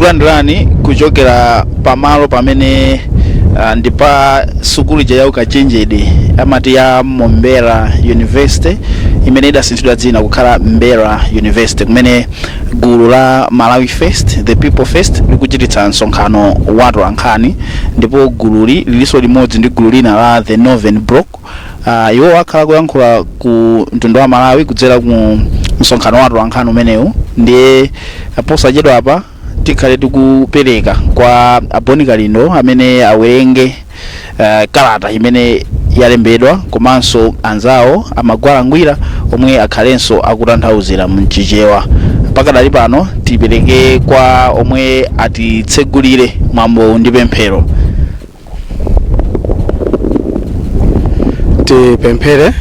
Tikulandirani kuchokera pamalo pamene ndi pa sukulu ija ya ukachenjede amati ya Mombera University, imene idasinthidwa dzina kukhala Mbera University, kumene gulu la Malawi First, the People First, likuchititsa msonkhano wa atolankhani. Ndipo gululi lilinso limodzi ndi gulu lina la the Northern Bloc. Iwo akhala kuyankhula ku mtundu wa Malawi kudzera ku msonkhano wa atolankhani umenewu. Ndiye posachedwa apa tikhale tikupereka kwa a Bon Kalindo amene awerenge kalata imene yalembedwa, komanso anzawo amagwala ngwira omwe akhalenso akutanthauzira mchichewa. Pakadali pano tipereke kwa omwe atitsegulire mwambo ndi pemphero. Tipemphere.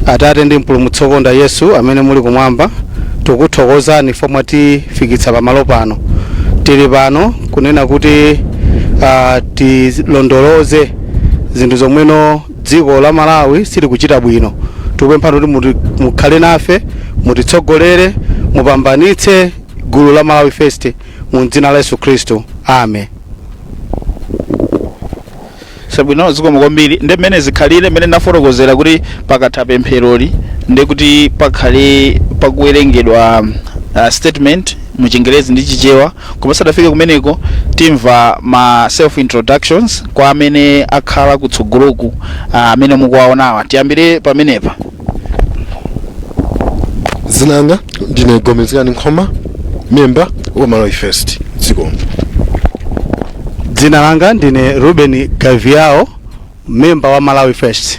Atate ndi Mpulumutsi wokonda Yesu amene muli kumwamba, tikuthokozani fo mwatifikitsa pamalo pano. Tili pano kunena kuti tilondoloze zinthu zomweno dziko la Malawi silikuchita bwino. Tikupemphani kuti mukhale nafe, mutitsogolere, mupambanitse gulu la Malawi First, mu dzina la Yesu Khristu, amen. Sabwino, zikomo kwambiri. Ndi mmene zikhalire, mmene ndafotokozera kuti pakatha pempheroli ndi kuti pakhale pakuwerengedwa statement mu Chingerezi ndi Chichewa. Koma sadafike kumeneko, timva ma self introductions kwa amene akhala kutsogoloku, amene mukuwaonawa. Tiyambire pamenepa. Dzina langa ndine Gomezgani Nkhoma, member wa Malawi First. Zikomo. Dzina langa ndine Ruben Gaviao, member wa Malawi First.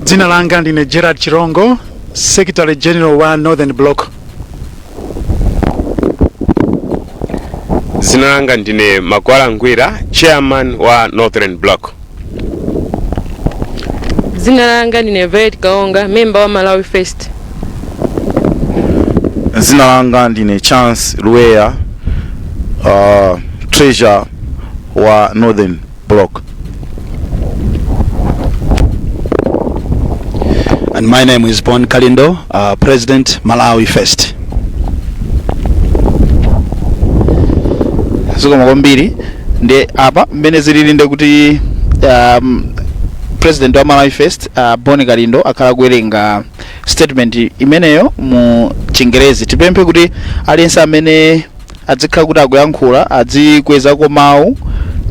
Dzina langa ndine Gerard Chirongo, Secretary General wa Northern Bloc. Dzina langa ndine Magwala Ngwira, Chairman wa Northern Bloc. Dzina langa ndine Violet Kaonga, member wa Malawi First. Dzina langa ndine Chance Luweya, treasurer wa Northern Bloc. And my name is Bon Kalindo, President, Malawi First. Zikomo kwambiri. Ndi apa mmene zilili, ndi kuti president wa Malawi First, Bon Kalindo, akhala kuwerenga statement imeneyo mu Chingerezi. Tipemphe kuti aliyense amene adzikhala kuti akuyankhula adzikwezako mawu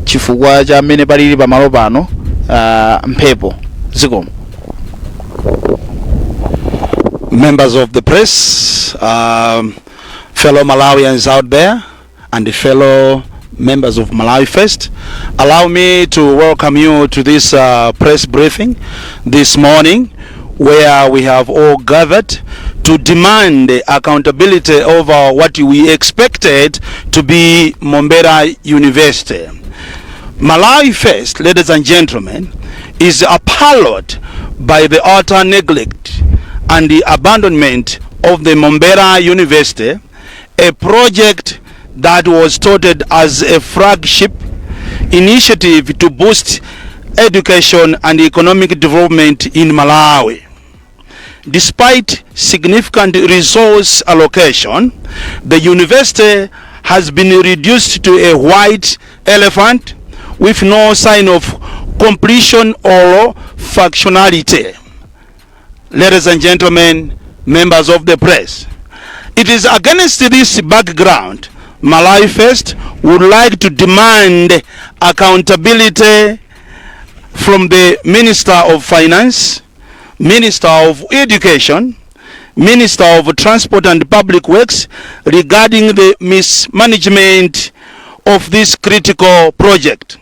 chifukwa cha mmene palili pamalo pano, mphepo. Zikomo. Members of the press, fellow Malawians out there, and the fellow members of Malawi First, allow me to welcome you to this press briefing this morning, where we have all gathered to demand accountability over what we expected to be Mombera University. Malawi First, ladies and gentlemen, is appalled by the utter neglect and the abandonment of the Mombera University, a project that was started as a flagship initiative to boost education and economic development in Malawi. Despite significant resource allocation, the university has been reduced to a white elephant with no sign of completion or functionality. Ladies and gentlemen, members of the press, it is against this background Malawi First would like to demand accountability from the Minister of Finance, Minister of Education, Minister of Transport and Public Works regarding the mismanagement of this critical project.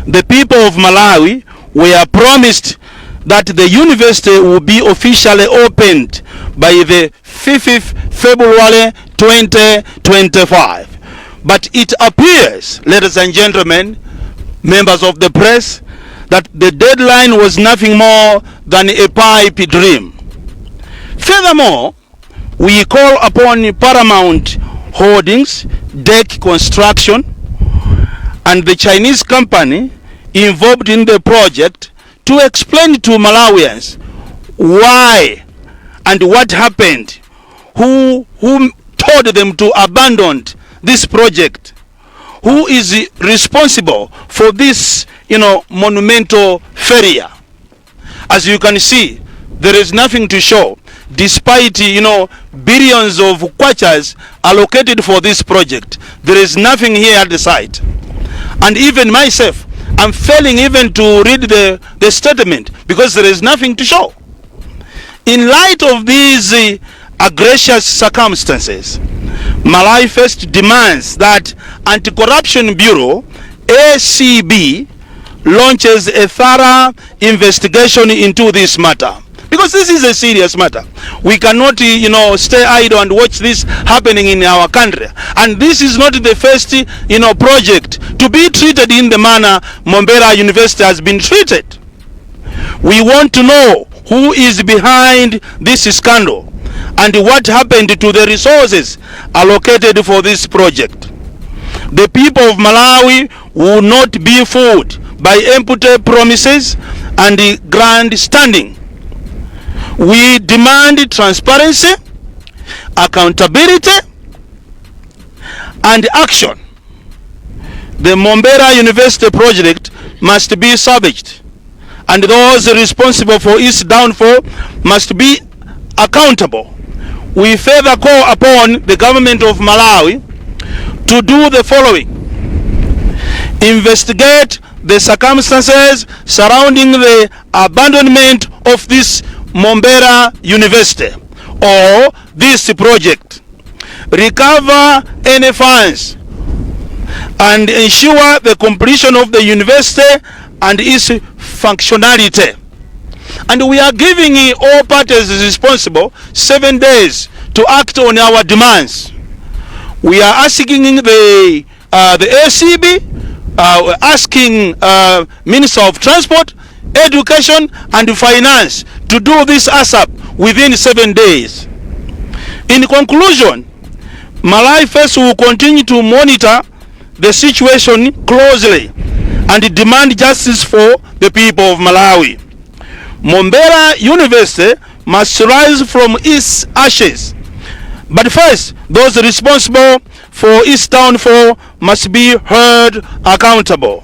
The people of Malawi were promised that the university will be officially opened by the 5th February 2025. But it appears, ladies and gentlemen, members of the press, that the deadline was nothing more than a pipe dream. Furthermore, we call upon Paramount Holdings, Deck Construction, and the Chinese company involved in the project to explain to Malawians why and what happened, who took Told them to abandon this project? Who is responsible for this monumental failure? As you can see, there is nothing to show, despite billions of kwachas allocated for this project. There is nothing here at the site. And even myself, I'm failing even to read the statement because there is nothing to show. In light of these egregious circumstances, Malawi First demands that Anti-Corruption Bureau, ACB, launches a thorough investigation into this matter. Because this is a serious matter. We cannot stay idle and watch this happening in our country. And this is not the first project to be treated in the manner Mombera University has been treated. We want to know who is behind this scandal and what happened to the resources allocated for this project. The people of Malawi will not be fooled by empty promises and grandstanding. We demand transparency, accountability, and action. The Mombera University project must be salvaged, and those responsible for its downfall must be accountable. We further call upon the government of Malawi to do the following: investigate the circumstances surrounding the abandonment of this Mombera University or this project, recover any funds, and ensure the completion of the university and its functionality. And we are giving all parties responsible 7 days to act on our demands. We are asking the ACB, asking Minister of Transport, Education and Finance to do this ASAP within 7 days. In conclusion, Malawi First will continue to monitor the situation closely and demand justice for the people of Malawi. Mombera University must rise from its ashes. But first, those responsible for its downfall must be held accountable.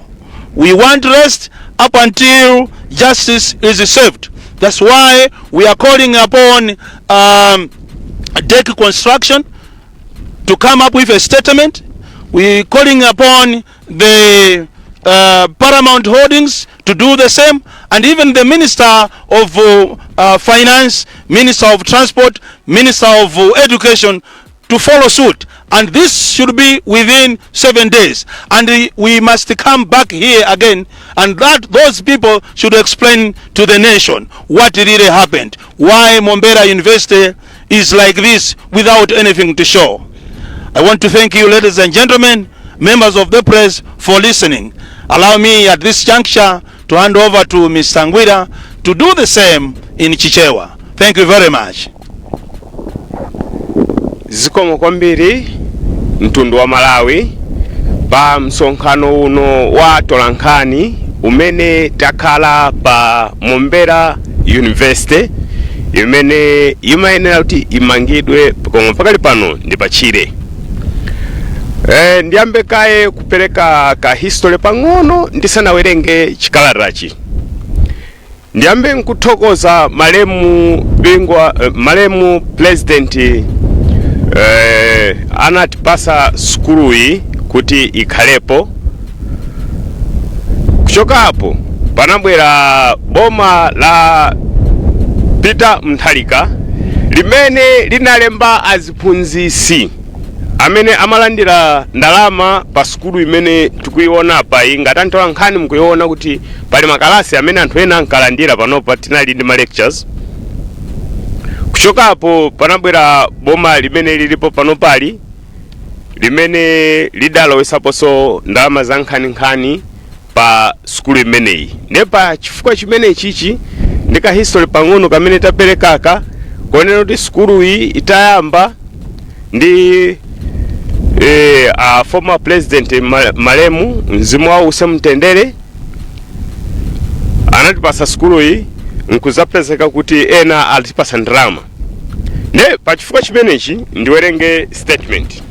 We won't rest up until justice is served. That's why we are calling upon DEC Construction to come up with a statement. We're calling upon the Paramount Holdings to do the same, and even the Minister of Finance, Minister of Transport, Minister of Education to follow suit. And this should be within 7 days. And we must come back here again, and that those people should explain to the nation what really happened, why Mombera University is like this without anything to show. I want to thank you, ladies and gentlemen, members of the press, for listening. Allow me at this juncture to hand over to Mr. Ngwira to do the same in Chichewa. Thank you very much. Zikomo kwambiri mtundu wa Malawi pa msonkhano uno wa tolankhani umene takhala pa Mombera University imene imayenera kuti imangidwe koma pakali pano ndi pachire. Ndiyambe kaye kupereka ka history pang'ono ndisanawerenge chikalatachi. Ndiyambe nkuthokoza malemu Bingwa, malemu president anatipasa sukuluyi kuti ikhalepo. Kuchoka apo panabwera boma la Peter Mutharika limene linalemba aziphunzisi amene amalandira ndalama pa sukulu imene tikuiona apa iyi. Ngati antola nkhani mukuiona kuti pali makalasi amene anthu ena ankalandira, panopa tinali ndi ma lectures. Kuchokapo panabwera boma limene lilipo panopali limene lidalowesaponso ndalama za nkhaninkhani pa sukulu imeneyi. Nepa chifukwa chimene chichi ndi ka history pang'ono kamene taperekaka kuonera kuti sukulu iyi itayamba ndi a former president malemu, mzimu wawo use mtendere, anatipasa sukulu iyi nkuzapezeka kuti ena atipasa ndalama. Ne pachifukwa chimenechi ndiwerenge statement.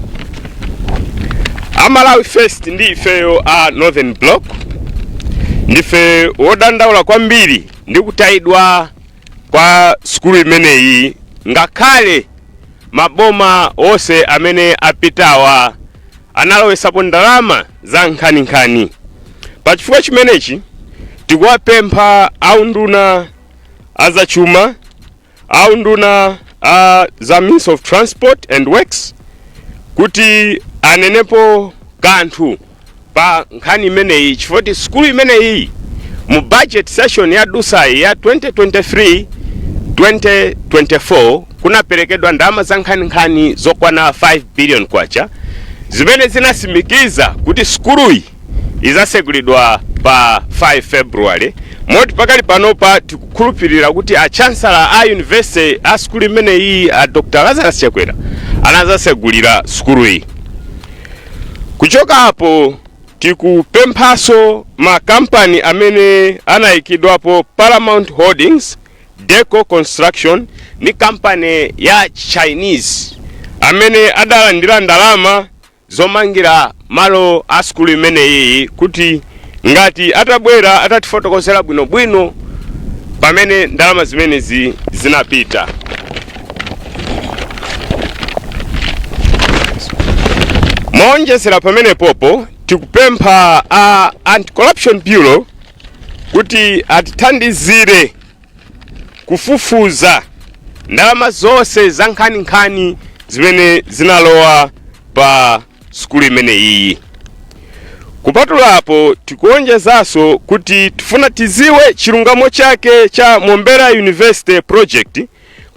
Amalawi First ndi ifeyo a Northern Block ndife wodandaula kwambiri ndi kutayidwa kwa sukulu imeneyi, ngakhale maboma onse amene apitawa analowesapo ndalama za nkhaninkhani. Pachifukwa chimenechi tikuwapempha aunduna azachuma, aunduna a za Means of Transport and Works, kuti anenepo kanthu pa nkhani imeneyi, chifukwa sukulu imeneyi mu budget session ya dusayi ya 2023 2024 kunaperekedwa ndalama za nkhaninkhani zokwana 5 billion kwacha, zimene zinasimikiza kuti sukuluyi izasegulidwa pa 5 February. Moti pakali panopa tikukhulupirira kuti a chancellor a university, a sukulu imeneyi, a Dr Lazarus Chakwera, anazasegulira sukuluyi. Kuchoka apo, tikupemphaso makampani amene anayikidwapo, Paramount Holdings, Deco Construction ndi kampani ya Chinese, amene adalandira ndalama zomangira malo a sukulu imeneyi, kuti ngati atabwera atatifotokozera bwinobwino pamene ndalama zimenezi zinapita. Moonjezera pamenepopo, tikupempha a Anti-Corruption Bureau kuti atithandizire kufufuza ndalama zonse za nkhaninkhani zimene zinalowa pa sukulu imeneyi. Kupatulapo, tikuonjezanso kuti tifuna tiziwe chilungamo chake cha Mombera University project,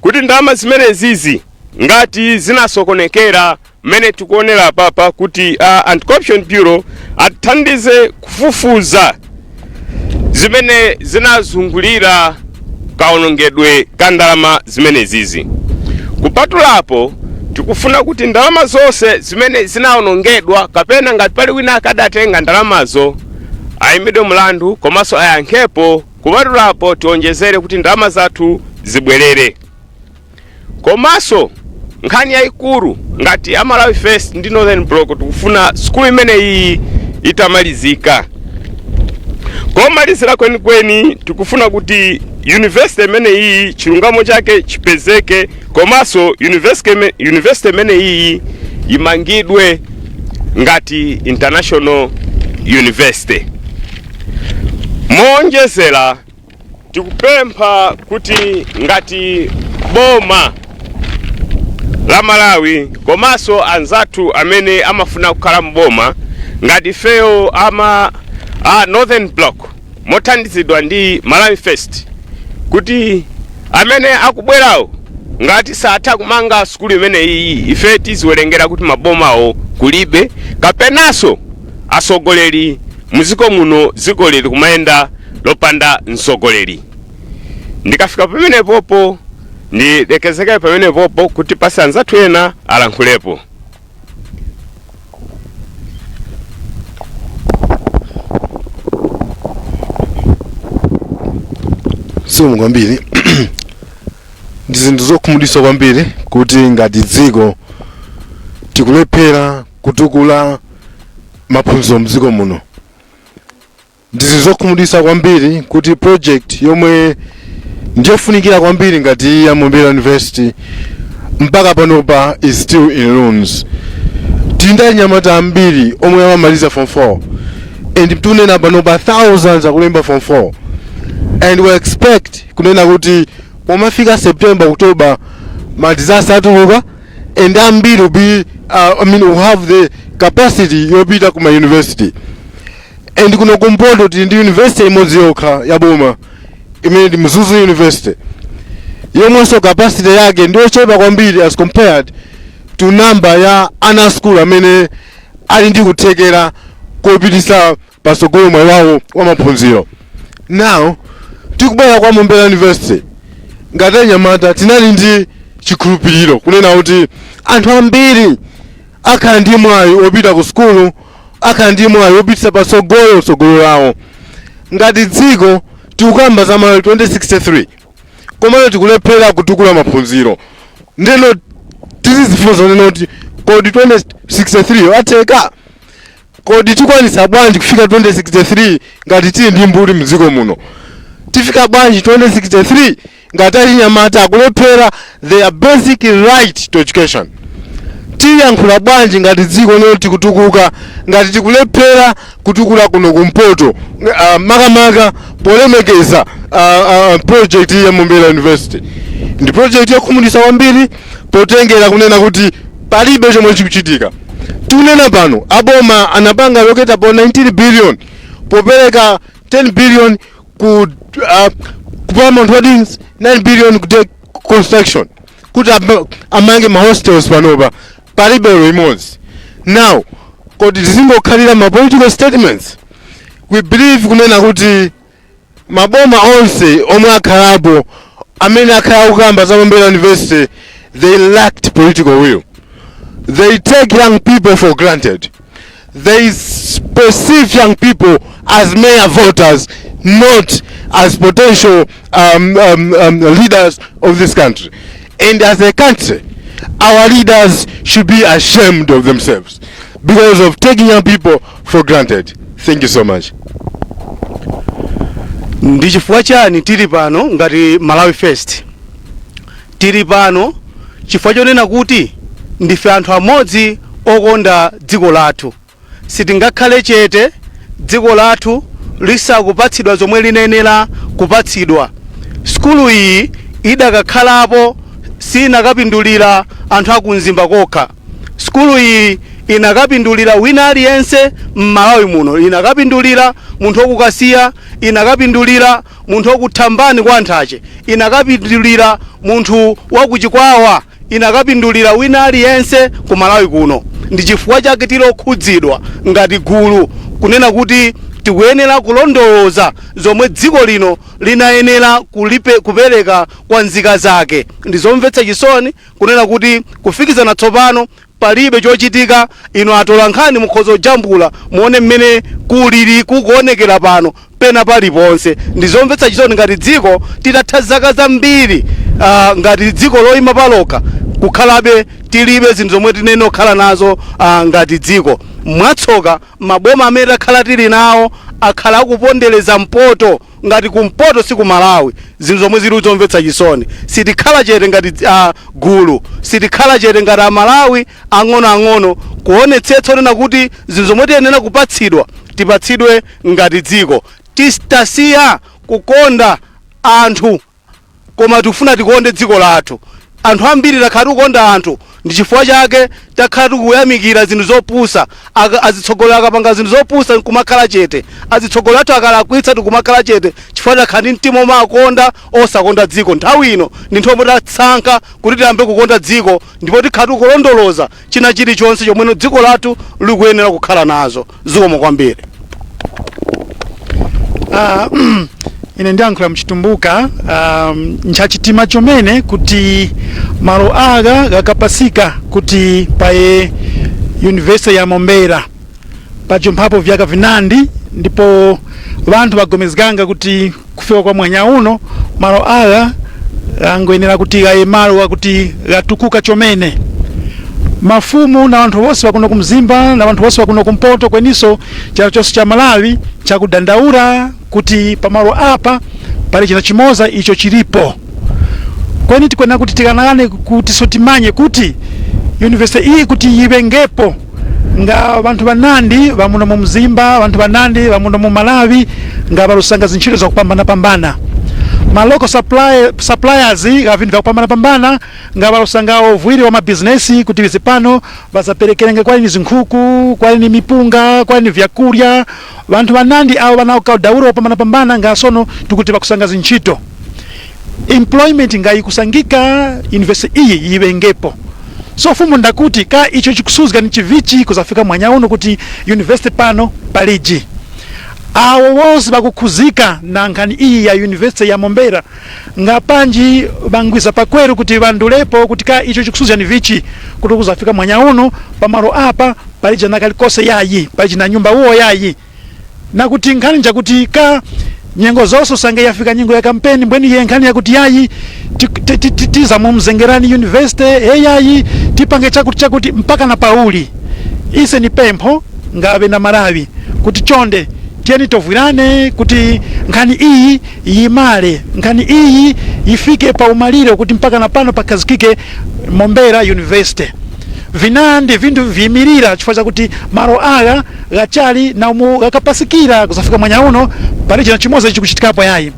kuti ndalama zimenezizi ngati zinasokonekera mmene tikuonera papa, kuti Anti-Corruption Bureau atithandize kufufuza zimene zinazungulira kaonongedwe ka ndalama zimenezizi. Kupatulapo, tikufuna kuti ndalama zonse zimene zinaonongedwa, kapena ngati pali wina akadatenga ndalamazo, ayimidwe mlandu komanso ayankhepo. Kupatulapo, tionjezere kuti ndalama zathu zibwerere. Komanso nkhani yayikulu, ngati Amalawi First ndi Northern Block, tikufuna sukulu imeneyi itamalizika. Komalizira kwenikweni, tikufuna kuti university imeneyi chilungamo chake chipezeke, komanso university imeneyi imangidwe ngati international university. Moonjezera, tikupempha kuti ngati boma la Malawi komanso anzathu amene amafuna kukhala mboma, ngati ifeyo ama a Northern Block mothandizidwa ndi Malawi First, kuti amene akubwerawo ngati satha kumanga sukulu imeneyi, ife tiziwerengera kuti mabomawo kulibe, kapenanso asogoleri muziko muno, dziko lili kumayenda lopanda msogoleri. Ndikafika pamenepopo, ndilekezeke pamenepopo kuti pasi anzathu ena alankhulepo. Zikomo kwambiri. Ndi zinthu zokhumudwitsa kwambiri kuti ngati dziko tikulephera kutukula maphunziro mdziko muno. Ndi zinthu zokhumudwitsa kwambiri kuti project yomwe ndiyofunikira kwambiri ngati ya Mombera University mpaka panopa is still in ruins. Tili ndi anyamata ambiri omwe amamaliza Form 4, and tunena panopa thousands akulemba Form 4, and we expect kunena kuti pomafika September, October, ma results atuluka and ambiri will be I mean, will have the capacity yopita kuma university. And kuno kumpoto tili ndi university imodzi yokha ya boma, imene ndi Mzuzu University, yomwenso capacity yake ndiyochepa kwambiri as compared to number ya ana school amene ali ndi kuthekera kopitisa patsogolo mwayi wawo wa maphunziro. Now tikubwera kwa Mombera University, ngati anyamata tinali ndi chikhulupiriro kunena kuti anthu ambiri akhala ndi mwayi wopita ku sukulu, akhala ndi mwayi wopitisa patsogolo tsogolo lawo. Ngati dziko tikukamba za Malawi 2063, komano tikulephera kutukula maphunziro. Ndeno tizizifunsa nena kuti kodi 2063 atheka? Kodi tikwanisa bwanji kufika 2063 ngati tili ndi mbuli mdziko muno? Tifika bwanji 2063 ngati achinyamata akulephera their basic right to education? Tiyankhula bwanji ngati dziko lino tikutukuka ngati tikulephera kutukula kuno kumpoto, makamaka polemekeza project ya Mombera University? Ndi project yokhumudwitsa kwambiri potengera kunena kuti palibe chomwe chikuchitika. Tikunena pano, aboma anapanga allocate po 19 billion popereka 10 billion ku Paramount Holdings, 9 billion ku Dek Construction kuti amange ma hostels. Panopa palibe imodzi. Now kodi tizingokhalira ma political statements? We believe kunena kuti maboma onse omwe akhalapo amene akhala akukamba za Mombera University, they lacked political will. They take young people for granted. They perceive young people as mere voters, not as potential leaders of this country. And as a country, our leaders should be ashamed of themselves because of taking young people for granted. Thank you so much. Ndi chifukwa chani tili pano ngati Malawi First? Tili pano chifukwa chonena kuti ndife anthu amodzi okonda dziko lathu. Sitingakhale chete dziko lathu lisakupatsidwa zomwe linayenera kupatsidwa. Sukulu iyi idakakhalapo, sinakapindulira anthu akumzimba kokha. Sukulu iyi inakapindulira wina aliyense m'Malawi muno. Inakapindulira munthu wokukasiya, inakapindulira munthu wokuthambani kwa Nthache, inakapindulira munthu wakuchikwawa, inakapindulira wina aliyense ku Malawi kuno. Ndi chifukwa chake tili okhudzidwa ngati gulu kunena kuti tikuyenera kulondoloza zomwe dziko lino linayenera kupereka kwa nzika zake. Ndizomvetsa chisoni kunena kuti kufikizana tsopano palibe chochitika. Ino atola nkhani mukhoza kujambula muone mmene kulili kukuonekera pano pena paliponse. Ndizomvetsa chisoni ngati dziko titatha zaka zambiri ngati dziko loyima palokha, kukhalabe tilibe zinthu zomwe tinene kukhala nazo ngati dziko. Mwatsoka, maboma amene takhala tili nawo akhala akupondereza mpoto ngati kumpoto si ku Malawi, zinthu zomwe zili zomvetsa chisoni. Sitikhala chete ngati gulu, sitikhala chete ngati Amalawi ang'onoang'ono kuonetsetsa onena kuti zinthu zomwe tiyenera kupatsidwa tipatsidwe ngati dziko. Titasiya kukonda anthu, koma tikufuna tikonde dziko lathu. Anthu ambiri takhala tikukonda anthu, ndi chifukwa chake takhala tikuyamikira zinthu zopusa. Azitsogoleri akapanga zinthu zopusa nkumakhala chete, azitsogoleri athu akalakwitsa tikumakhala chete, chifukwa takhala ndi mtima omakonda osakonda dziko. Nthawi ino ndi nthawi yomwe tasankha kuti tiyambe kukonda dziko, ndipo tikhala tikulondoloza china chilichonse chomwe dziko lathu likuyenera kukhala nazo. Zikomo kwambiri. Ine ndiyankhula mchitumbuka. Nchachitima chomene kuti malo aka gakapasika kuti paye University ya Mombera pacho mphapo vyaka vinandi, ndipo vanthu bagomezganga kuti kufika kwa mwanya uno malo aka angoyenera kuti gaye malo akuti gatukuka chomene. Mafumu na anthu wonse wakuno kumzimba na anthu wonse wakuno kumpoto, kweniso chalo chonse cha Malawi, chakudandaura kuti pamalo apa pali china chimoza icho chilipo. Kweni tikuyenera kuti tikanakane kuti so timanye kuti university iyi kuti iwengepo nga vanthu vanandi vamuno mu Mzimba, vanthu vanandi vamuno mu Malawi nga valusanga zintchito zakupambanapambana, ma local suppliers ga vinthu vyakupambanapambana, nga valusanga uvwiri wa mabizinesi kuti vizi pano vazaperekerenge kwalini zinkhuku, kwalini mipunga, kwalini vyakurya. Vanthu vanandi awo vanauka udauro wopambanapambana nga sono tikuti vakusanga zintchito, employment nga ikusangika university iyi iwengepo. So fumu ndakuti ka icho chikusuzga ni chivichi kuzafika mwanya uno kuti university pano paliji. Awo wonse bakukhuzika na nkhani iyi ya University ya Mombera ngapanji bangwiza pakweru kuti bandulepo kuti ka icho chikusuzga ni vichi kuti kuzafika mwanya uno pamalo apa palija nakalikose yayi, paliji na nyumba uwo yayi, nakuti nkhani njakuti ka Nyengo zonse usange yafika nyengo ya kampeni, mbweni yenkhani yakuti yayi, tizamumzengerani university, eyayi, tipange chakuti chakuti, mpaka na pauli. Ise ni pempho ngabe na Malawi kuti chonde tiyeni tovwirane kuti nkhani iyi yimale, nkhani iyi ifike pa umaliro, kuti mpaka na pano pakhazikike Mombera University. Vinandi vintu viyimirira chifukwa chakuti malo aya gachali na umu gakapasikira kuzafika mwanya uno pali china chimodzi chikuchitikapo yayi.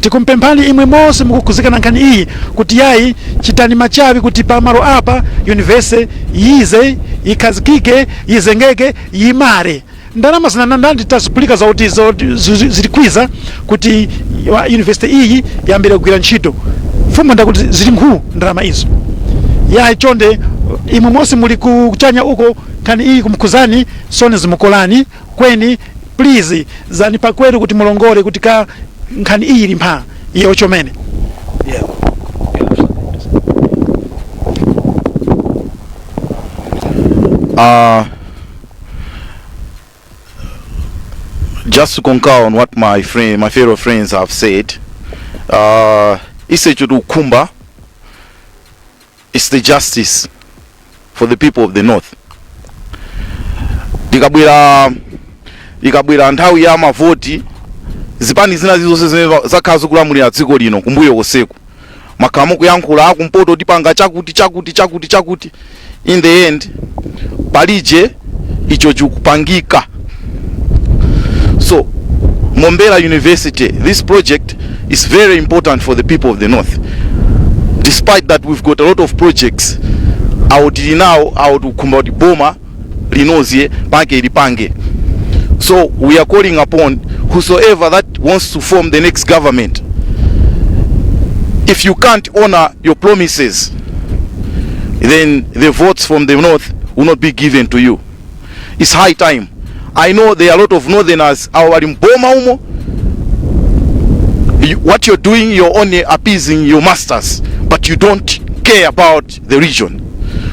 Tikumpemphani imwe monse mukukhuzika na nkhani iyi kuti yayi, chitani machawi kuti pamalo apa university yize, ikhazikike, yizengeke, yimale. Ndalama zinanandandi tazipulika zauti zilikwiza kuti university iyi yambire kugwira ntchito. Fumbo ndakuti zili nkhuu ndalama izo. Yayi, chonde imwe monse muli kuchanya uko, nkhani iyi kumkhuzani sone zimukolani kweni, please zani pakweru kuti mulongole kuti ka nkhani iyi ili mpha iye chomene. Just to concur on what my fellow friends have said, ise tikukhumba is the justice for the people of the north. Ikabwera nthawi ya mavoti, zipani zina zilizonse zimene zakhala zikulamulira dziko lino kumbuyo koseku makhala mukuyankhula, akumpoto tipanga chakuti chakuti chakuti chakuti. In the end palije icho chikupangika. So Mombera University, this project is very important for the people of the north. Despite that we've got a lot of projects awo tili nawo awo, tikukhumba kuti boma linoziye panke ilipange. So we are calling upon whosoever that wants to form the next government, if you can't honor your promises, then the votes from the north will not be given to you. It's high time. I know there are a lot of northerners awo ali mboma umo. What you're doing, you're only appeasing your masters, but you don't care about the region.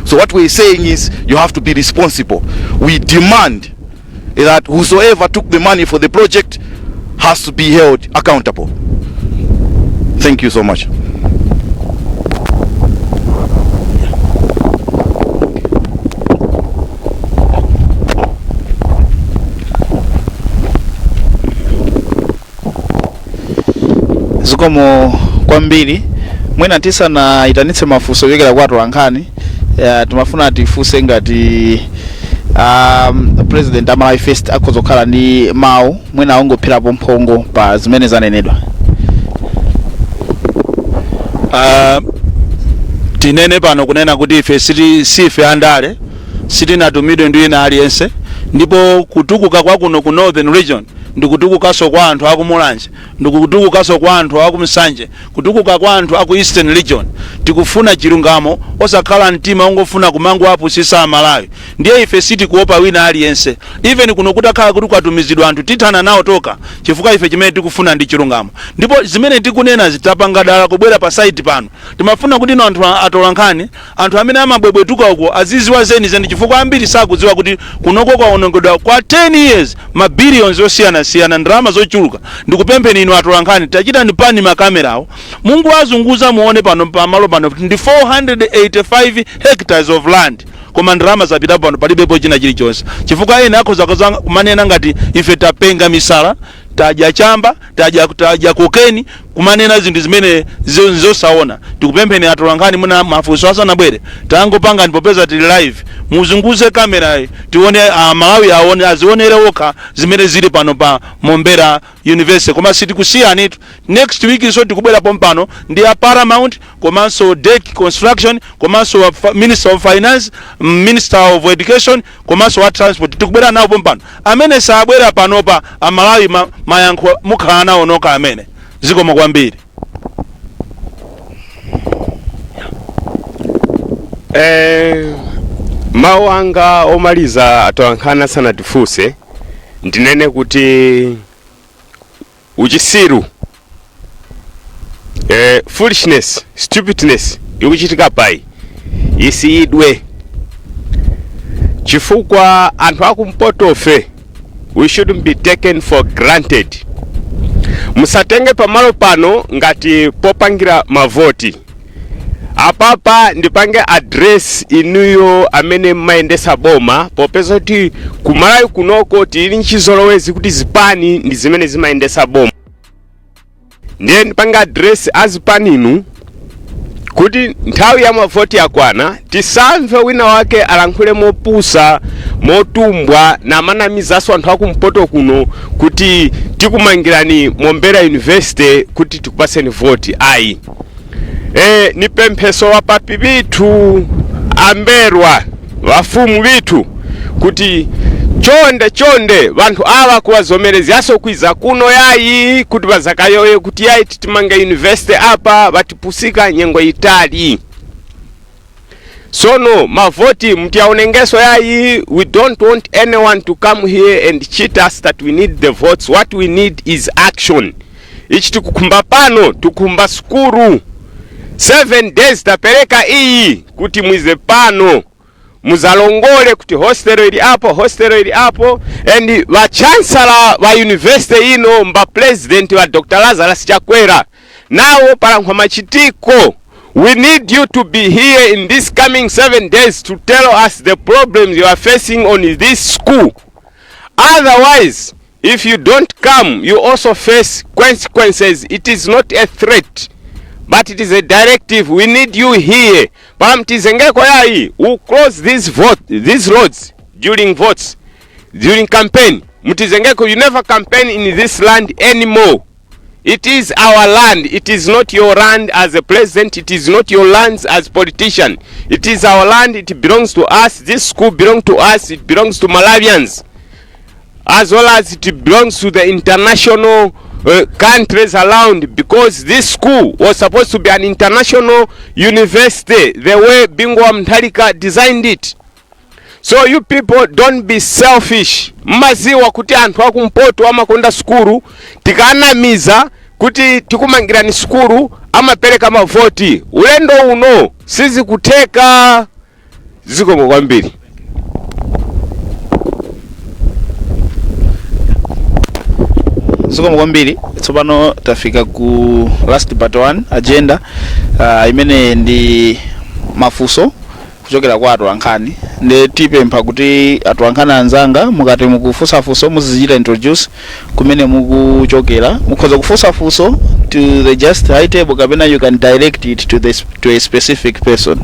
So what we're saying is you have to be responsible. We demand that whosoever took the money for the project has to be held accountable. Thank you so much. Zikomo kwambiri. Mwina tisanayitanitse mafunso ochokera kwa atolankhani, timafuna tifunse ngati president a Malawi First akhoza kukhala ndi mawu, mwina angopherapo mphongo pa zimene zanenedwa. Tinene pano kunena kuti ife siti sife andale, sitinatumidwe ndi wina aliyense, ndipo kutukuka kwa kuno ku Northern Region ndikutukukanso kwa anthu aku Mulanje, ndikutukukanso kwa anthu aku Msanje, kutukuka kwa anthu aku Eastern Region. Tikufuna chilungamo, osakhala mtima ungofuna kumangoapusisa Amalawi. Ndiye ife sitikuopa wina aliyense. Even kuno kutakhala kuti kwatumizidwa anthu, tithana nawo toka, chifukwa ife chimene tikufuna ndi chilungamo. Ndipo zimene tikunena zitapanga dala kubwera pa site pano, timafuna kuti ino anthu atolankhani, anthu amene amabwebwetuka uko, aziziwa zenizeni, chifukwa ambiri sakudziwa kuti kunoko kwaonongedwa kwa 10 years ma billions osiyanasiyana, ndalama zochuluka. Ndikupempheni inu atolankhani, tachitani pan makamerawo, mungu azunguza muone pano pamalo pano ndi 485 hectares of land, koma ndalama zapitapo pano palibepo china chilichonse. Chifukwa ena akhoza kumanena ngati ife tapenga misala, tadya chamba, tadya kokeni, kumanena zinthu zimene zosaona. Tikupempheni atolankhani, muna mafunso asanabwere, tangopanga popeza tili live, muzunguze kamera tione, Malawi aone, azionere okha zimene zili pano pa Mombera University. Koma sitikusiyanitu, next week so tikubwera pompano ndi a Paramount, komanso DEC Construction, komanso Minister of Finance, Minister of Education, komanso wa Transport. Tikubwera nawo pompano. Amene sabwera panopa, Amalawi mayankho mukhala nawo nokha amene. Zikomo kwambiri. Mawu anga omaliza atolankhani asanatifunse, ndinene kuti uchisiru, foolishness, stupidness ikuchitika pai isiyidwe, chifukwa anthu akumpotofe we shouldn't be taken for granted. Musatenge pamalo pano ngati popangira mavoti. Apapa ndipange address inuyo amene mmayendesa boma, popeza kuti kumalawi kunoko tili nchizolowezi kuti zipani ndi zimene zimayendesa boma. Ndiye ndipange address azipaninu kuti nthawi ya mavoti yakwana, tisamve wina wake alankhule mopusa, motumbwa, namanamizanso anthu akumpoto kuno kuti tikumangirani Mombera University kuti tikupaseni voti. Ayi. Ni pempheso wapapi bithu amberwa vafumu bithu kuti chonde chonde, vanthu ava kuvazomerezaso kwiza kuno yayi, kuti vazakayoye kuti yayi, titimange university apa, vatipusika nyengo itali. Sono mavoti mtiaonengeso yayi. We don't want anyone to come here and cheat us that we need the votes. What we need is action. Ichi tikukhumba pano, tikukhumba sukuru. 7 days tapereka iyi kuti mwize pano muzalongole kuti hostel ili apo, hostel ili apo. And va chancellor va university ino mba president wa Dr. Lazarus Chakwera, nawo palankhwa machitiko. We need you to be here in this coming 7 days to tell us the problems you are facing on this school. Otherwise, if you don't come, you also face consequences. It is not a threat, but it is a directive. We need you here. Pamtizengeko yayi, we close these vote, these roads during votes, during campaign. Mtizengeko, you never campaign in this land anymore. It is our land. It is not your land as a president. It is not your lands as politician. It is our land. It belongs to us. This school belongs to us. It belongs to Malawians as well as it belongs to the international countries around, because this school was supposed to be an international university the way Bingu wa Mutharika designed it. So you people, don't be selfish. Mmaziwa kuti anthu akumpoto amakonda sukulu. Tikanamiza kuti tikumangirani sukulu, amapereka mavoti. Ulendo uno sizikutheka. Zikomo kwambiri. Zikomo kwambiri. Tsopano tafika ku last but one agenda, imene ndi mafunso kuchokera kwa atolankhani. Ndi tipempha kuti atolankhani anzanga, mukati mukufunsafunso, muzichita introduce kumene mukuchokera. Mukhoza kufunsafunso to the just high table, kapena you can direct it to a specific person.